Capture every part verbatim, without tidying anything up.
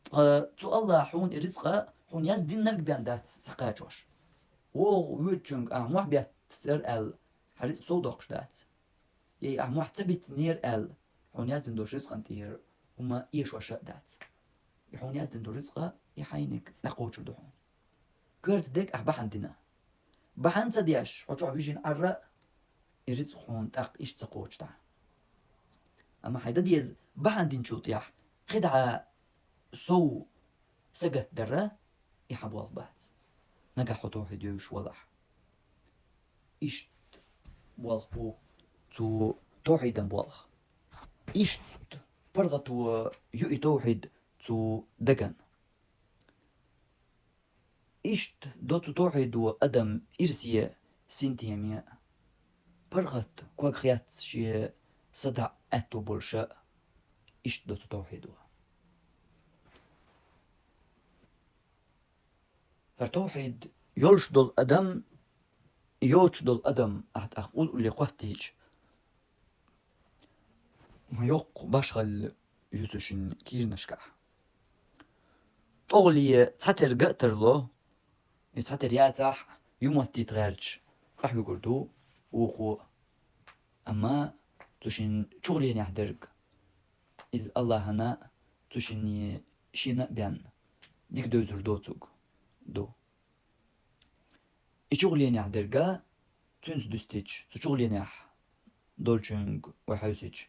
Ткъа цу Аллахьа хьуна и рицкъа хьуна яздинарг бен дац сакхачош. ВогӀу воьдучуьнга ахьа мохь беттар аьлла, хьан рицкъа сов доккхуш дац. Ей, ахьа мохь ца биттинера аьлла, хьуна яздина долуш рицкъан тӀера хӀума эшош а дац. И хьуна яздина долу рицкъа, и хьайниг дӀакхочур ду хьуна. Коьрта дерг ахьа бахьана дина. Бахьана ца деш, хьо чохь вижина Ӏарра, и рицкъа хьуна тӀаккха иштта ца кхочу дӀа. Амма хьайн дан деза бахьана динчул тӀехь, кхидӀа сов сагатдарра, и хьан болх бац. Нагахь хьо тавхьид йовзуш валахь. Иштта болх бу цу тавхьидан болх. Иштта паргӀато ю и тавхьид цу даган. Иштта до цу тавхьидо адам ирсе, синтеме, паргӀат ког хецна шен садаӀа аьтто болуша, иштта до цу тавхьидо. ХӀара тавхьид йолуш долу адам, йоцуш долу адам ахь тӀаккха улле хӀоттийча, ма йоккха башхалла ю цу шин кийранашкахь. ТӀогӀале цхьатера ган а тарло, и цхьатера яцахь, юматтийта гӀерташ къахьуьгур ду вукхо. Амма цу шин чугӀленехь дерг, иза Аллахьана цу шинне шена а бен дика девзар доцург ду. И чугӀленехь дерга, цуьнца дуьстича, цу чугӀленехь долчуьнга вай хьаьвсича,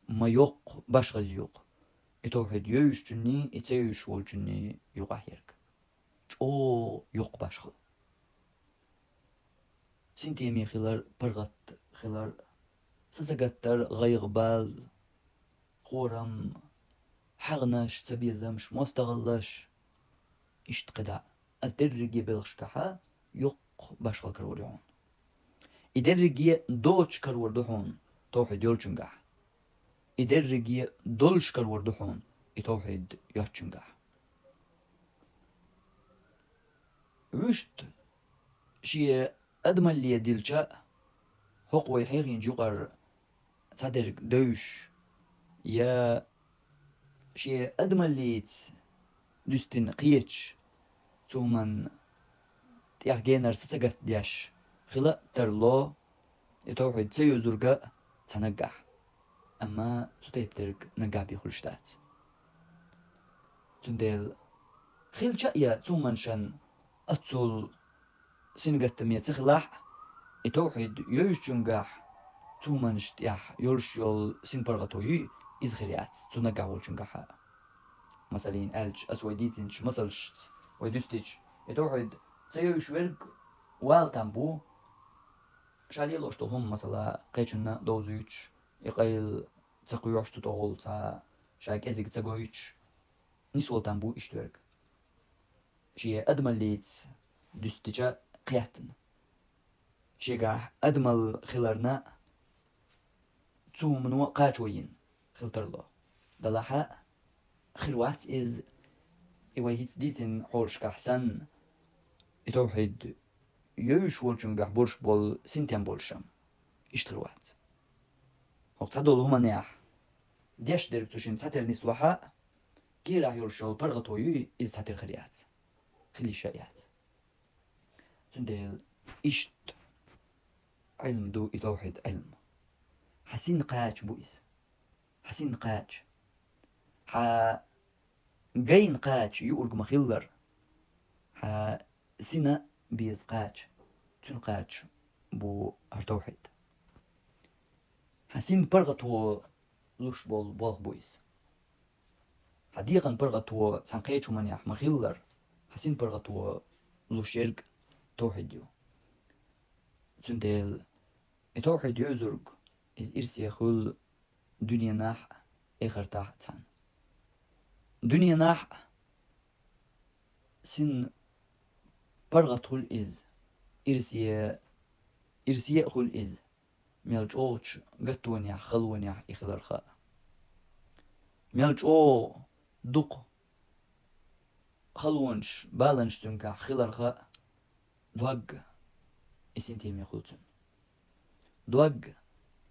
ма йоккха башхалла ю-кх и тавхьид йовзучунний, и ца йовзуш волчунний юкъахь ерг. ЧӀогӀа йоккха башхалла. Синтеме хилар, паргӀат хилар, са ца гаттар, гӀайгӀа-бала, хорам, хьагӀнаш, цабезамаш, мостагӀаллаш, иштта кхидӀа. Аса дерриге белхашкахьа йоккха башхалла карор ю хьуна. И дерриге доцуш карор ду хьуна, тавхьид йолчуьнгахь. И дерриге долуш карор ду хьуна, и тавхьид йоцчуьнгахь. Вуьшта шен адамалле дилча а, хӀокху вай хьехийначу юкъара цхьадерг девзаш, я шен адамаллица дуьстина кхеташ, цу хӀуманна тӀехь генара са ца гатдеш хила а тарло, и тавхьид ца йовзург а цхьа наггахь. Амма цу тайпа дерг наггахь бен хуьлуш дац. Цундела хилча а я цу хӀуманашна оццул сингаттаме ца хилахь а, и тавхьид йовзучуьнгахь цу хӀуманаш тӀехь йолуш йолу синпаргӀато юй, иза хир яц цу наггахь волчуьнгахьа. Масалан, аьлча, аса вай дийцинчу масалшца вай дуьстича, и тавхьид ца йовзуш верг вала там бу, ша лелош долу хӀума, масала, кхечунна довзуьйтуш, и къайла ца кхоьхьуш цу тӀехула цхьа ша кӀезиг ца гойтуш, нисвала там бу иштта верг. Шен адамаллица дуьстича кхеттана. Шегахь адамалла хиларна, цу хӀумано кхачо йина хила тарло. Делахь а хир вац иза, и вай хӀинца дийцина хьолашкахь санна, и тавхьид йовзуш волчуьнгахь болуш болу синтем болуш-м. Иштта хир вац. ХӀокху цхьадолу хӀуманехь деш дерг цу шинна цхьатера нислахь а, кийрахь йолуш йолу паргӀато юй, иза цхьатера хир яц. Хила йиш а яц. Цундела иштта Ӏилма ду и тавхьид Ӏилма. Хьан син кхача бу иза. Хьан син кхача. Хьан гайна кхача юург ма-хиллара. Хьан сина беза кхача. Цуьнан кхача бу хӀара тавхьид. Хьан син паргӀато луш болу болх бу иза. Хьан дегӀан паргӀато цхьана кхечу хӀуманехь ма-хиллара, хьан син паргӀато луш ерг тавхьид ю. Цундела и тавхьид йовзург, иза ирсе хуьлу дуьненахь а, эхартахь а цхьаьна. Дуьненахь а син паргӀат хуьлу иза, ирсе, ирсе а хуьлу иза, мел чӀогӀачу гаттонехь, халонехь и хиларх а. Мел чӀогӀа дукха халонаш, баланаш цуьнгахь хиларх а, дог и синтеме хуьлу цуьнан. Дог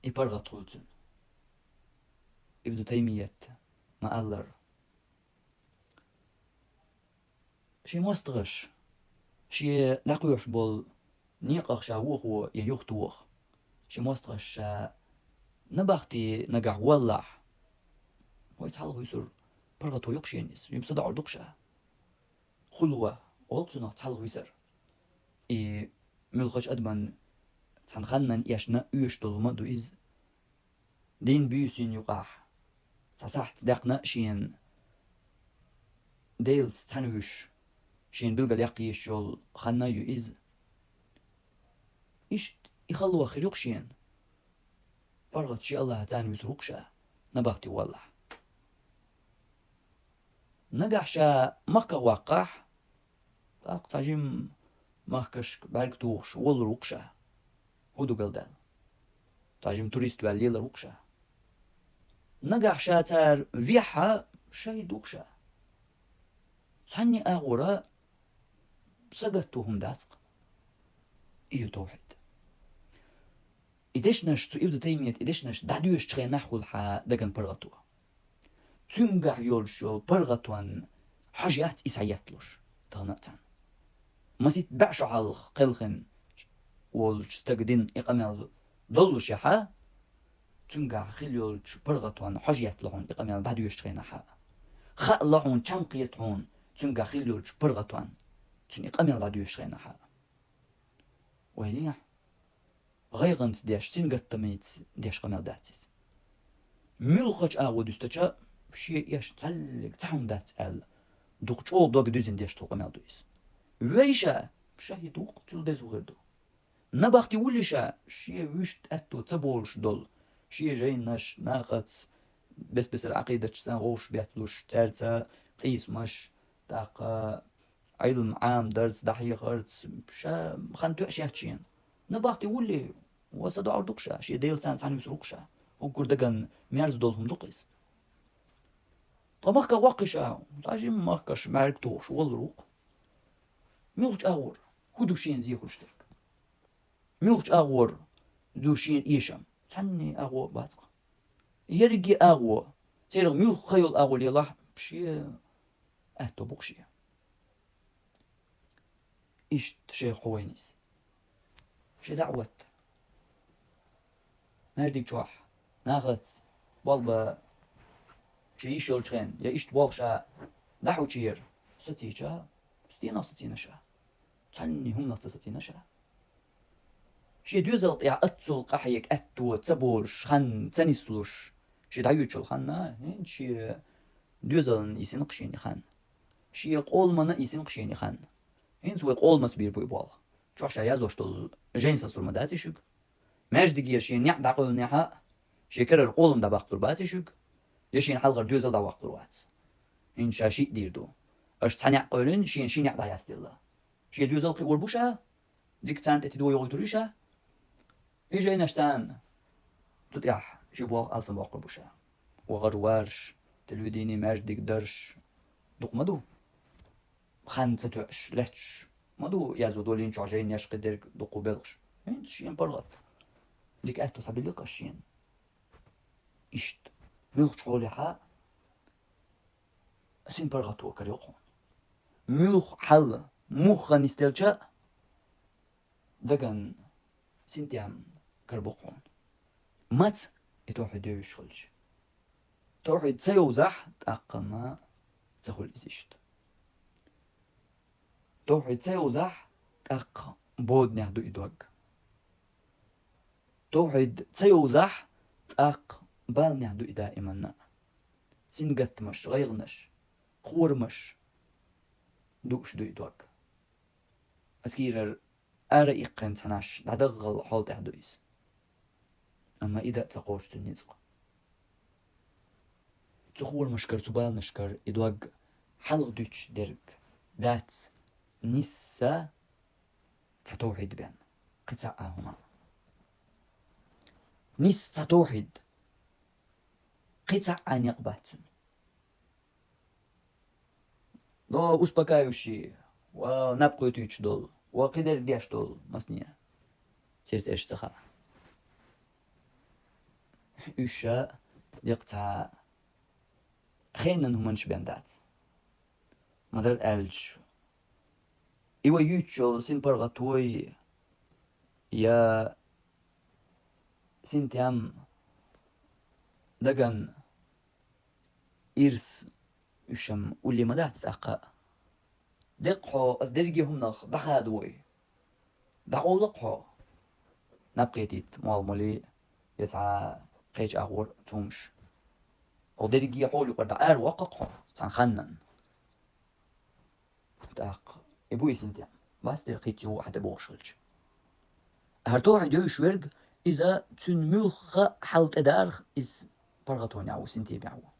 и паргӀат хуьлу цуьнан. Ибн Таймият ма-аллара: Шен мостагӀаш, шен дӀакхоьхьуш болу некъах ша вохо я юхатоху, шен мостагӀаш ша набахти нагахь воллахь, вай цхьалха висур паргӀато ю-кх шена иза, жимма садоӀур ду-кх ша. Хулва олу цунах цхьалха висар. И муьлххачу адаман цхьана ханнан эшна оьшуш долу хӀума ду иза. Дин буьйсанна юкъахь цхьа сахьт даьккхина а шена, Делаца цхьаьна вуьш, шена билгалъяккха езаш йолу хан а ю иза. Иштта и хала ваха хир ю-кх шена. ПаргӀат шен Аллахьаца цхьаьна вуьсур ву-кх ша, набахти воллахь. Нагахь ша махках ваккхахь, тӀаккха цхьа жимма махкашка бӀаьрг тухуш воллур ву-кх ша, хӀун ду галдаьлла. Цхьа жимма турист ваьлла лелар ву-кх ша. Нагахь ша цара вехьа, шахӀид ву-кх ша. Цхьанне агӀора сагатто хӀума дац-кх. И ю тавхьид. И дешнаш, цу Ибн Таймият и дешнаш дӀадоьшучу хенахь хуьлу хьан даган паргӀато. Цуьнгахь йолуш йолу паргӀатонна хьожа яц и схьаетталуш тахана а царна. Масийтта бӀе шо хьалха кхелхина волчу стага дина и къамел доллушехь, цуьнгахь хила йолчу паргӀатонна хьожа еттало хьуна и къамел дӀадоьшучу хенахь. Хаало хьуна, чам кхета хьуна цуьнгахь хила йолчу паргӀатонна, цуьнан и къамел дӀадоьшучу хенахь. Вай лехь, гӀайгӀанца деш, сингаттамца деш къамел дац иза. Муьлххачу агӀо дуьстича, шен эшна цхьаллиг цхьа хӀума дац аьлла, дукха чӀогӀа дог дуьзина деш долу къамел ду иза. Вуьйш а, шахӀид ву-кх, цул деза хӀун хир ду. Набахти вуьйш а, шен вуьшта аьтто ца болуш долу, шен жайнаш, нахаца бес-бесара Ӏакъидаташца вовшахбетталуш, цаьрца къийсамаш, тӀаккха Ӏилма Ӏамадарца, дӀахьехарца, ша хан тоьаш яц шена. Набахти вуллий, ва садоӀур ду-кх ша, шен Делаца цхьаьна вуьсур ву-кх ша. Уггар даган мерза долу хӀума ду-кх иза. Ткъа махках ваккхий ша, цхьа жимма махкаш бӀаьрг тухуш воллур ву-кх. Муьлхачу агӀор хӀун ду шена зе хуьлуш дерг? Муьлхачу агӀор ду шена эшам? Цхьанне агӀо а бац-кх. Ерриге агӀо, церан муьлхха йолу агӀо лелахь, шен аьтто бу-кх шен. Иштта шайх Хувайнис шен даӀват маьждиг чохь нахаца болх бан, шен йиш йолчу хенахь, я иштта болх ша дӀахьочера сацийча, стенах сацийна ша. Цхьанне хӀуманах ца сацийна ша. Шен доьзал тӀехь аццул къахьега аьтто ца болуш, хан ца нислуш, шен дӀайоьдучул ханна, хӀинца шен доьзална йисина-кх шена и хан. Шен къоламна йисина-кх шена и хан. ХӀинца вай къоламца бийр бу и болх. Чохь ша яздеш долу жайна сацалур ма дац и шуьга. Маьждиге шен неӀ дӀакъевлинехь а, шен карара къолам дӀабаккхалур бац и шуьга. Я шена хьалхара доьзал дӀаваккхалур вац. ХӀинца ша шиъ дийр ду. Аша цхьа неӀ къевлина, шена ши неӀ дӀаяздина. Шен доьзал кхиор бу ша, дика царна тӀе тидо йогӀуьйтур ю ша. И жайнаш царна цу тӀехь шен болх алсамбоккхур бу ша. ВахархӀуттарш, телевидени, маьждиг дарш дукха ма ду. Хан ца тоьаш лаьтташ ма ду, яздо долийначохь жайнаш кхидерг дукха белхаш. ХӀинца шен паргӀат. Дика аьтто схьабилли-кх аша шена. Иштта. Муьлххачу хьолехь а синпаргӀато карайо хьуна. Муьлхха хьал муха нисделча а, даган синтем карабо хьуна. Маца? И тавхьид йовзуш хилча. Тавхьид ца йовзахь, тӀаккха ма ца хуьлу иза иштта. Тавхьид ца йовзахь, тӀаккха боданехь ду и дог. Тавхьид ца йовзахь, тӀаккха баланехь ду и даиманна а. Сингаттамаш, гӀайгӀанаш, хорамаш дууш ду и дог. Аса кийрара ара иккхина цхьанаш дӀадаггал хьол тӀехь ду иза. Амма и дан а ца кхочу цуьнан ницкъ. Цу хорамашкара, цу баланашкара и дог хьалха дуьтуш дерг дац, нисса цхьа тавхьид бен, кхин цхьа а хӀума. Нисса цхьа тавхьид, кхин цхьа а некъ бац цуьнан. Но успокаивающий, ва наб кхетуьйтуш долу, ва кхидерг деш долу масане. Церца эш ца хаьа. Уьш ша декъа цхьа хенан хӀуманаш бен дац. Ма-дарра аьлча, И вай юьйцуш йола синпаргӀато я, синтем, даган ирс, уьш-м улле ма дац тӀаккха. Деккъа хьо, ас дерриге хӀуманах дӀахада вай. ДӀакъовла-кх хьо. Набкъетийта молла-молли, я цхьа кхеча агӀор цу хӀумаш. Хьо дерриге хьол юкъара дӀа ара ваккха-кх хьо, цхьан ханнан. ТӀаккха и бу и синтем. Вац дера кхийтта юха хьа тӀе бохуш хилча. ХӀара товхьид йовзаш верг, иза цуьнан муьлхха хьал тӀедарах, иза паргӀатонехь ву, синтемехь ву.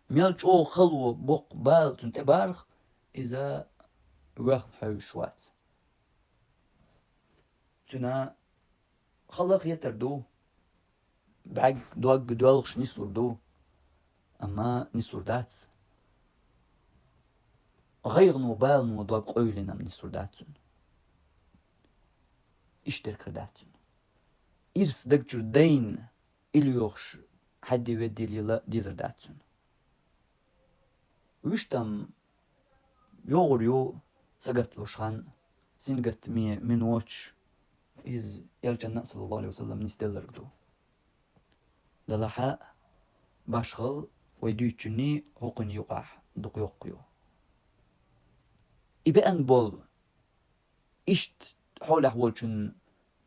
Мел чӀогӀа хало, боккха бала цунна тӀебарах, иза воьхна хьевзаш вац. Цуьнан хала хетар ду, бӀаьрг, дог доьлхуш нислур ду, амма нислур дац. ГӀайгӀано, балано дог къовлина-м нислур дац цуьнан. Иштта дерг хир дац цуьнан. Ирс даг чуьра дайна, и лоьхуш, хьаьдди-ведди лела дезар дац цуьнан. Вуьшта-м йогӀур ю сагатдалуш хан, сингаттаме миноташ, иза элчанна а, саллаллаху Ӏалайхи ва саллам, нисделларг ду. Делахь а, башхалла вай дуьйцучунний хӀокхунна юкъахь дукха йоккха ю. И беана болу, иштта хьолехь волчунна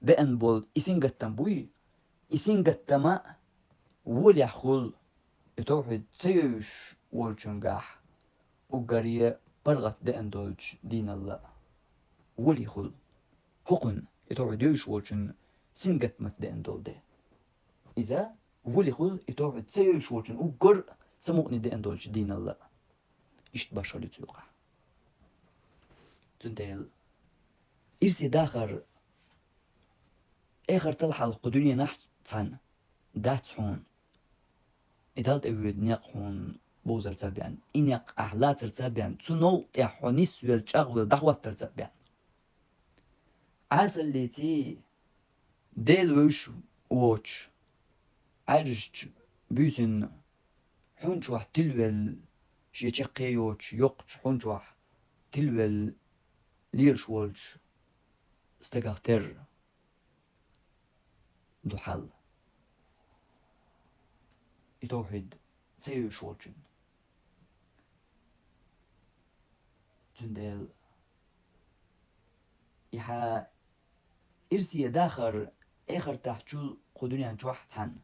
беана болу и сингаттам буй, и сингаттама волехь хуьлу и товхьид ца йовзаш волчуьнгахь уггаре паргӀат деана долчу диналла а. Волий хуьлу. ХӀокхунна, и товхьид йовзаш волчунна сингаттамаца деана долу де. Иза волий хуьлу и товхьид ца йовзаш волчунна уггар а самукъане деана долчу диналла а. Иштта башхалла ю цу юкъахь. Цундела ирсе дахар эхартал хьалха кху дуьненахь цхьаьна дац хьуна. И Далла тӀе воьду некъ хьуна бовзарца а бен, и некъ ахь лацарца а бен, цу новкъа тӀехь хьо нисвелла, чӀагӀвелла дӀахӀоттарца а бен. Ӏесаллиций, Дела вевзаш воцуш, Ӏаьржачу буьйсанна хьун чохь тилавелла, шен чаккхе йоцуш йоккхачу хьун чохь тилавелла лелаш волчу стагах терра ду хьал и товхьид ца йовзаш волчунна. Цундела и хьан ирсе дахар эхартахьчул кху дуьнен чохь цхьаьна,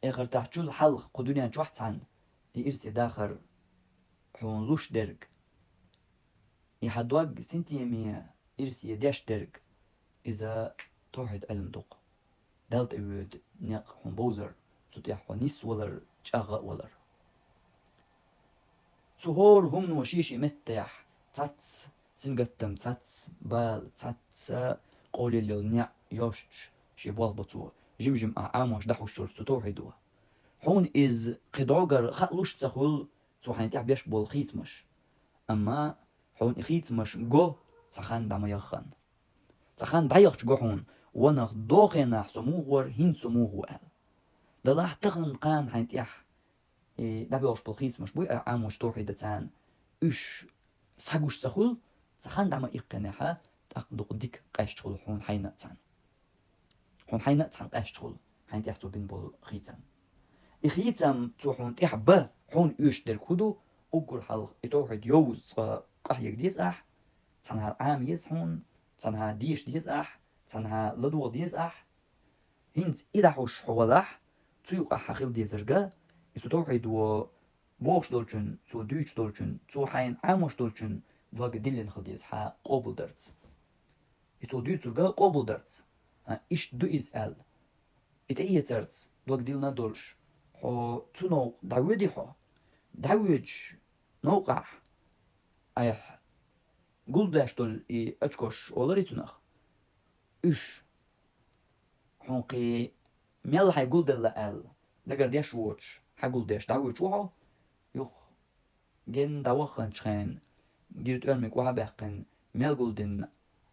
эхартахьчул хьалха кху дуьнен чохь цхьаьна и ирсе дахар хьуна луш дерг, и хьан дог синтеме ирсе деш дерг, иза товхьид Ӏилма ду-кх. Далла тӀе воьду некъ хьуна бовзар, цу тӀехь хьо нисвалар, чӀагӀа а валар. Цу хӀора хӀумано шен-шен меттехь цхьацца сингаттам, цхьацца бала, цхьацца къовлалла йолу неӀ йоьшуш шен болх бо цо, жим-жима ахь Ӏамош дӀахьуш йолчу цу товхьидо. Хьуна иза кхин дӀогара хаалуш ца хуьлу цо хьайна тӀехь беш болу хийцамаш. Амма хьуна и хийцамаш го цхьа хан дӀа ма яххана. Цхьа хан дӀаяхча го хьуна, ванах догӀу хенахь со муха вара, хӀинца со муха ву аьлла. Делахь тахана кхана хьайна тӀехь и дӀабоьлхуш болу хийцамаш буй, ахь Ӏамочу товхьида царна, уьш схьагуш ца хуьлу, цхьа хан дӀа ма иккхинехь, тӀаккха дукха дика къаьсташ хуьлу хьуна хьайна а царна. Хьуна хьайна а цхьаьна къаьсташ хуьлу, хьайна тӀехь цо бина болу хийцам. И хийцам цо хьуна тӀехь бан, хьуна оьшуш дерг хӀун ду, уггар хьалха и товхьид йовза цкъа къахьега деза ахь, цхьанхьа Ӏама еза хьуна, цхьанхьа деша деза ахь, цхьанхьа ладогӀа деза ахь. ХӀинца и дӀахьуш хьо валахь, цу юкъахь хьан хила дезарг, и цу товхьидо бохуш долчун, цо дуьйцуш долчун, цо хьайна Ӏамош долчун дог диллина хила деза хьан къобалдарца. И цо дуьйцург къобалдарца, хьан иштта ду иза аьлла. И тӀеэцарца дог диллина а долуш, хьо цу новкъа дӀавоьдий хьо? ДӀавоьдуш новкъахь, айхьа гулдеш долу и очкош оларий цунах? Уьш хьуна кхин мел хьайн гулделла аьлла, дагардеш воцуш, хьан гулдеш дӀавоьдуш ву хьо? Юха генна дӀавахханчу хенахь, гира тӀоьрмиг охьабаьккхина, мел гулдина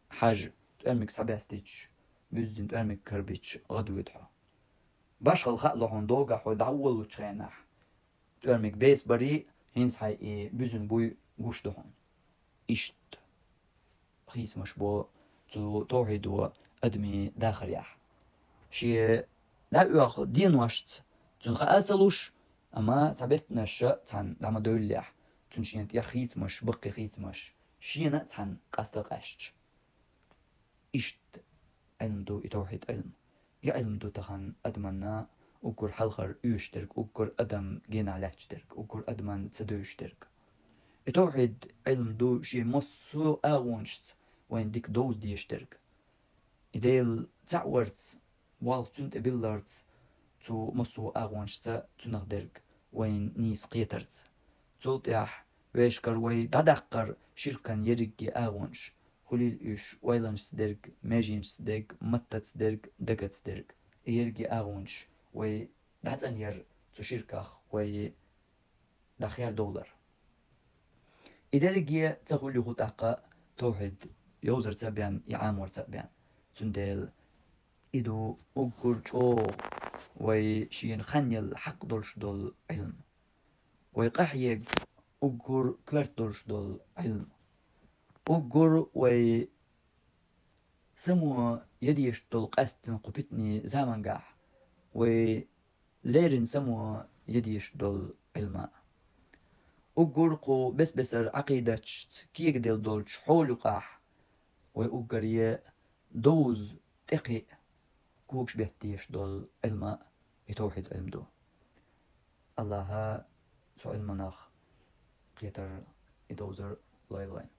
хьажа, тӀоьрмиг схьабаьстича, буьззина тӀоьрмиг карабича гӀадвоьду хьо. Башхалла хаало хьуна догахь хьо дӀаволлучу хенахь, тӀоьрмиг беса барий, хӀинца хьайн и буьззина буй гуш ду хьуна. Иштта. хийцамаш бу цу тавхьидо адамий дахарехь. Шен дӀаоьху деношца цунна хаа ца луш, амма цхьа беттанаш цхьана дӀа ма девллехь, цунна шена тӀера хийцамаш, баккхий хийцамаш, шена а цхьана къаста а къаьсташ. Иштта Ӏилма ду и тавхьид Ӏилма. И Ӏилма ду тахан адаманна уггар хьалхара оьшуш дерг, уггар адам генахь лаьтташ дерг, уггар адаман ца девзаш дерг. И тавхьид Ӏилма ду шен массо а агӀонашца вайна дика довза дезаш дерг. И Дела цхьаъ варца, болх цунна тӀе билларца, цу массо а агӀонашца цунах дерг вайна нийса кхетарца. Цул тӀаьхьа вешкара вай дӀадаккхар ширкан ерриге агӀонаш, хуьлийла уьш ойланашца дерг, меженашца дерг, маттаца дерг, дагаца дерг. И ерриге агӀонаш вай дӀацӀанъяр цу ширках, вай дӀахердовлар. И дерриге ца хуьлу юха тӀаккха тавхьид йовзарца а бен, и Ӏаморца а бен. Цундела и ду уггар чӀогӀа вай шена хан яла хьакъ долуш долу Ӏилма. Вай къахьега уггар коьрта долуш долу Ӏилма. Уггар вай само я дезаш долу къаьсттина кху питанийн замангахь вай леррина само я дезаш долу Ӏилма. Уггар кху бес-бесара Ӏакъидаташца кегаделла долчу хьола юкъахь вай уггаре довза тӀекхиа, когаш беттеш долу Ӏилма и тавхьид Ӏилма ду. Аллаха цу Ӏилманах кхетар, и довзар лойла вайна.